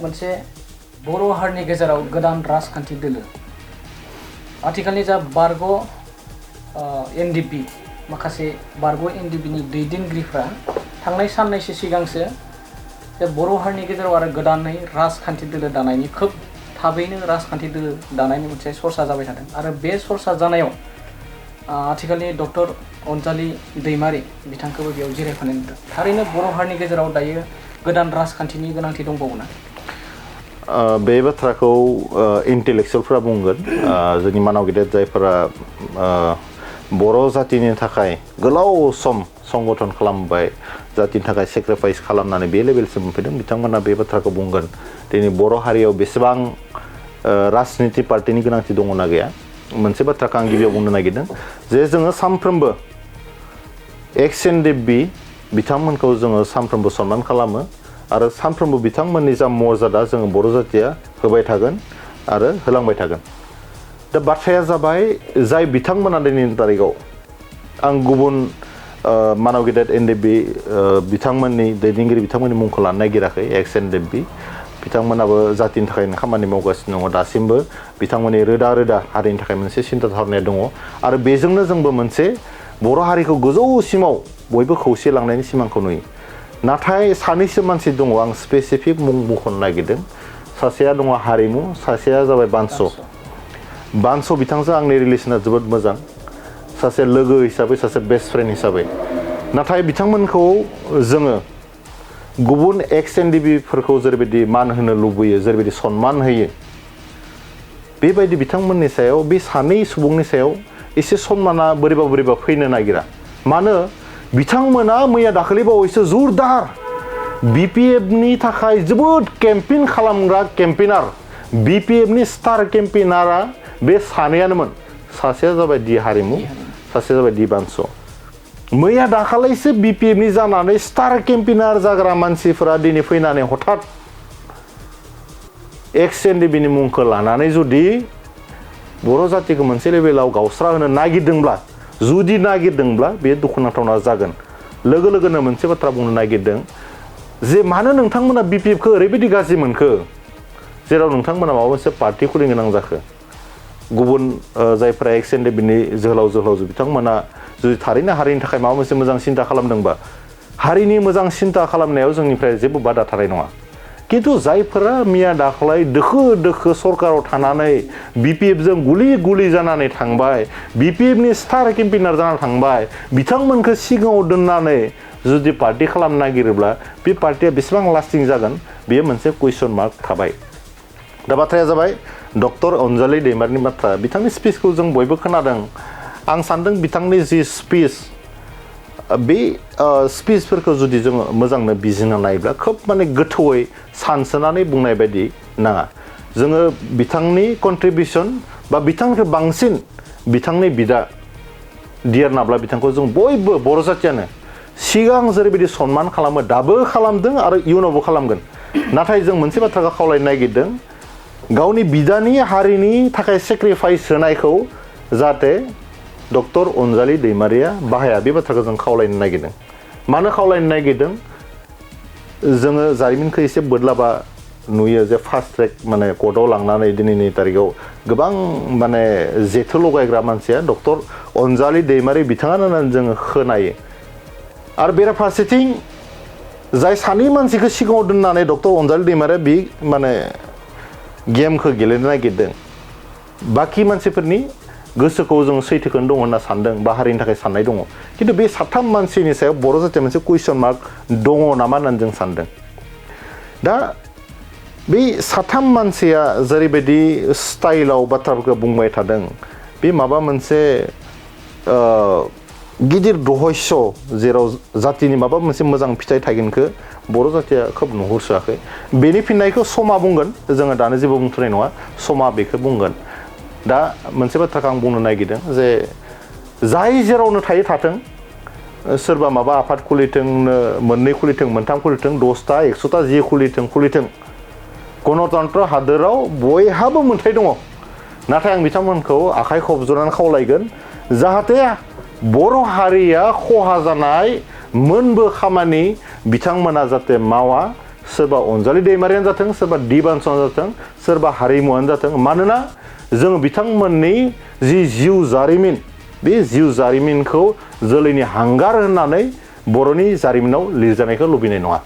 मोनसे बर' हारिनि गेजेराव गोदान राजखान्थि दोलो आथिखालनि जा बारग' एनडिपि माखासे बारग' एनडिपिनि दैदेनगिरिफ्रा थांनाय साननैसो सिगांसो जे बर' हारिनि गेजेराव आरो गोदानै राजखान्थि दोलो दानायनि खोब थाबैनो राजखान्थि दोलो दानायनि मोनसे सरसा जाबाय थादों आरो बे सरसा जानायाव आथिखालनि डक्टर अनजालि दैमारि बिथांखौबो बेयाव जिरायफानाय नुदों। थारैनो बर' हारिनि गेजेराव दायो गोदान राजखान्थिनि गोनांथि दंबावोना? बे बाथ्राखौ इन्टेलेक्सुवेलफोरा बुंगोन जोंनि मानाव गेदेर जायफोरा बर' जातिनि थाखाय गोलाव सम संगठन खालामबाय जातिनि थाखाय सेक्रिफाइस खालामनानै बे लेभेलसिम मोनफैदों बिथांमोना बे बाथ्राखौ बुंगोन दिनै बर' हारियाव बेसेबां राजनिति पार्टिनि गोनांथि दङना गैया। मोनसे बाथ्राखौ आं गिबियाव बुंनो नागिरदों जे जोङो सानफ्रोमबो एक्स एनडिपि बिथांमोनखौ जोङो सानफ्रोमबो सनमान खालामो आरो सानफ्रोमबो बिथांमोननि जा मर्यादा जोङो बर' जातिया होबाय थागोन आरो होलांबाय थागोन। दा बाथ्राया जाबाय जाय बिथांमोना दिनैनि तारिखाव आं गुबुन मानाव गेदेर एनडिपि बिथांमोननि दैदेनगिरि बिथांमोननि मुंखौ लानो नागिराखै एक्स एनडिपि बिथांमोनाबो जातिनि थाखायनो खामानि मावगासिनो दङ दासिमबो बिथांमोननि रोदा रोदा हारिनि थाखाय मोनसे सिन्था धारनाया दङ आरो बेजोंनो जोंबो मोनसे बर' हारिखौ गोजौसिमाव बयबो खौसे लांनायनि सिमांखौ नुयो। नाथाय सानैसो मानसि दङ आं स्पेसिफिक मुं मख'नो नागिरदों। सासेया दङ हारिमु सासेया जाबाय बानस' बिथांजों आंनि रिलेसना जोबोद मोजां सासे लोगो हिसाबै सासे बेस्ट फ्रेन्ड हिसाबै। नाथाय बिथांमोनखौ जोङो गुबुन एक्स एनडिपिफोरखौ जेरैबायदि मान होनो लुबैयो जेरैबायदि सनमान होयो बेबायदि बिथांमोननि सायाव बे सानै सुबुंनि सायाव एसे सनमाना बोरैबा फैनो नागिरा। मानो बिथांमोना मैया दाखालि बावैसो जोरदार बिपिएफनि थाखाय जोबोद केम्पेइन खालामग्रा केम्पेइनार बिपिएफनि स्टार केम्पेइनारा बे सानैयानोमोन। सासेया जाबाय दि हारिमु सासेया जाबाय दि बानस'। मैया दाखालैसो बिपिएफनि जानानै स्टार केम्पेइनार जाग्रा मानसिफोरा दिनै फैनानै हठात एक्स एनडिपिनि मुंखौ लानानै जुदि बर' जातिखौ मोनसे लेभेलाव गावस्रा होनो नागिरदोंब्ला बे दुखुनांथावना जागोन। लोगो लोगोनो मोनसे बाथ्रा बुंनो नागिरदों जे मानो नोंथांमोना बिपिएफखौ ओरैबायदि गाज्रि मोनखो जेराव नोंथांमोना माबा मोनसे पार्टि खुलिनो गोनां जाखो। गुबुन जायफोरा एक्स एनडिपिनि जोहोलावजो बिथांमोना जुदि थारैनो हारिनि थाखाय माबा मोनसे मोजां सिन्था खालामदोंबा हारिनि मोजां सिन्था खालामनायाव जोंनिफ्राय जेबो बादा थानाय नङा। खिन्थु जायफोरा मैया दाखालै दोखो सरकाराव थानानै बिपिएफजों गुलि जानानै थांबाय बिपिएफनि स्टार केम्पेइनार जानानै थांबाय बिथांमोनखौ सिगाङाव दोननानै जुदि पार्टि खालामनो नागिरोब्ला बे पार्टिया बेसेबां लास्टिं जागोन बेयो मोनसे कुइसन मार्क थाबाय। दा बाथ्राया जाबाय डक्टर अनजालि दैमारिनि बाथ्रा बिथांनि स्पिचखौ जों बयबो खोनादों। आं सानदों बिथांनि जि स्पिच बे स्पिचफोरखौ जुदि जोङो मोजांनो बिजिरना नायोब्ला खोब माने गोथौयै सानसोनानै बुंनाय बायदि नाङा। जोङो बिथांनि कन्ट्रिबिउसन बा बिथांनिफ्राय बांसिन बिथांनि बिदा दियारनाब्ला बिथांखौ जों बयबो बर' जातियानो सिगां जेरैबायदि सनमान खालामो दाबो खालामदों आरो इयुनावबो खालामगोन। नाथाय जों मोनसे बाथ्राखौ खावलायनो नागिरदों गावनि बिदानि हारिनि थाखाय सेक्रिफाइस होनायखौ जाहाथे डक्टर अनजालि दैमारिया बाहाया बे बाथ्राखौ जों खावलायनो नागिरदों। मानो खावलायनो नागिरदों जोङो जारिमिनखौ एसे बोदलाबा नुयो जे फास्ट ट्रेक माने कर्टआव लांनानै दिनैनि तारिखाव गोबां माने जेथो लगायग्रा मानसिया डक्टर अनजालि दैमारि बिथाङानो होननानै जोङो खोनायो। आरो बेराफारसेथिं जाय सानै मानसिखौ सिगाङाव दोननानै डक्टर अनजालि दैमारिया बे माने गेमखौ गेलेनो नागिरदों बाखि मानसिफोरनि गोसोखौ जों सैथोखौनो दङ होनना सानदों बा हारिनि थाखाय साननाय दङ। खिन्थु बे साथाम मानसिनि सायाव बर' जातिया मोनसे कुइसन मार्क दङ नामा होननानै जों सानदों। दा बे साथाम मानसिया जेरैबायदि स्टाइलाव बाथ्राफोरखौ बुंबाय थादों बे माबा मोनसे गिदिर रहस्य जेराव जातिनि माबा मोनसे मोजां फिथाइ थागोनखौ बर' जातिया खोब नुहुरसोआखै। बेनि फिननायखौ समा बुंगोन जोङो दानो जेबो बुंथ'नाय नङा समा बेखौ बुंगोन। दा मोनसे बाथ्राखौ आं बुंनो नागिरदों जे जाय जेरावनो थायो थाथों सोरबा माबा आफाद खुलिथोंनो मोननै खुलिथों मोनथाम खुलिथों 10टा 100टा जि खुलिथों गणतन्त्र हादोराव बयहाबो मोन्थाय दङ। नाथाय आं बिथांमोनखौ आखाइ खबज'नानै खावलायगोन जाहाथे बर' हारिया खहा जानाय मोनबो खामानि बिथांमोना जाहाथे मावा सोरबा अनजालि दैमारियानो जाथों सोरबा दिबानस'आनो जाथों सोरबा हारिमुआनो जाथों मानोना जों बिथांमोननि जि जिउ जारिमिन बे जिउ जारिमिनखौ जोलैनि हांगार होननानै बर'नि जारिमिनाव लिरजानायखौ लुबैनाय नङा।